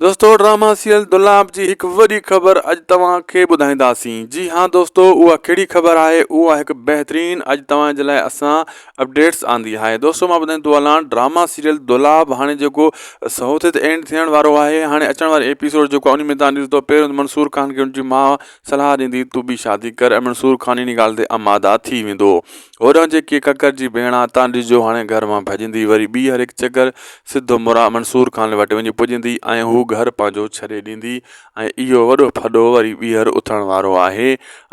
دوستو drama serial دولاب جي هڪ وڏي خبر اڄ توهان کي ٻڌائينداسين جي ها دوستو اها ڪهڙي خبر آهي اها هڪ بهترين اڄ توهان جي لاء اسان اپڊيٽس آندي آهي دوستو مان ٻڌائيندو هلان ڊراما سيريل دولاب هاڻي جيڪو سائوٿ تي اينڊ ٿيڻ وارو آهي هاڻي اچڻ واري ايپيسوڊ جيڪو ان ۾ توهان ڏسندو پهريون منصور خان کي ان جي ماء صلاح ڏيندي تون به شادي ڪر ۽ منصور خان ان ڳالهه تي آماده ٿي ويندو هوڏانهن جيڪي ڪڪر جي ڀيڻ آ تان ڏسجو هاڻي گهر مان ڀڄندي وري ٻيهر هڪ چڪر سڌو مرا منصور خان وٽ وڃي پڄندي ۽ هو گهر پنهنجو ڇڏي ڏيندي ۽ اهو وڏو ڦڏو وري ٻيهر اٿڻ وارو آهي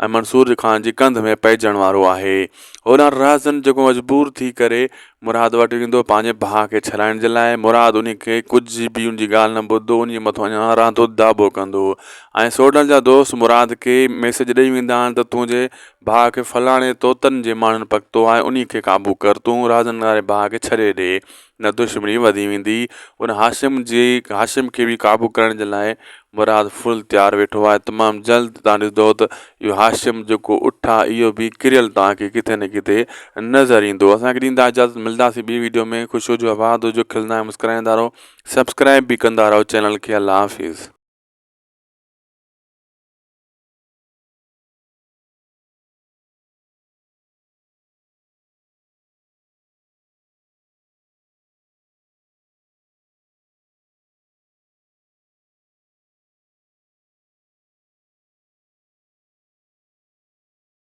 ۽ منصور خان جي ڪنڌ ۾ پئجڻ وارو آهي. هوڏانهن رهزن جيڪو مجبور ٿي ڪري مراد وٽ ويندو پنهنجي ڀاء کي ڇڏائڻ جي لاء مراد انهي کي ڪجهه به ان جي ڳالهه نه ٻڌندو انهي جي مٿان اڃا رهندو داٻو ڪندو ۽ سوڍل جا دوست مراد کي ميسيج ڏئي ويندا آهن ته تنهنجي ڀاء کي فلاڻي طوطن جي ماڻهن پڪتو آهي، انهي کي قابو ڪر، تون رازن واري ڀاء کي ڇڏي ڏي، نه دشمني وڌي ويندي. ان هاشم جي هاشم کي به قابو ڪرڻ جي لاء مراد فل تيار ويٺو آهي. تمام جلد توهان ڏسندو ته اهو هاشم جيڪو اٺ آهي اهو به ڪريل توهان کي ڪٿي نه ڪٿي نظر ايندو. اسان کي ڏيندا اجازت ملنداسين ٻي ويڊيو ۾ خوش هجو آباد هجو کلندا ۽ مسڪرائيندا رهو سبسڪرائب به ڪندا رهو چينل کي الله حافظ.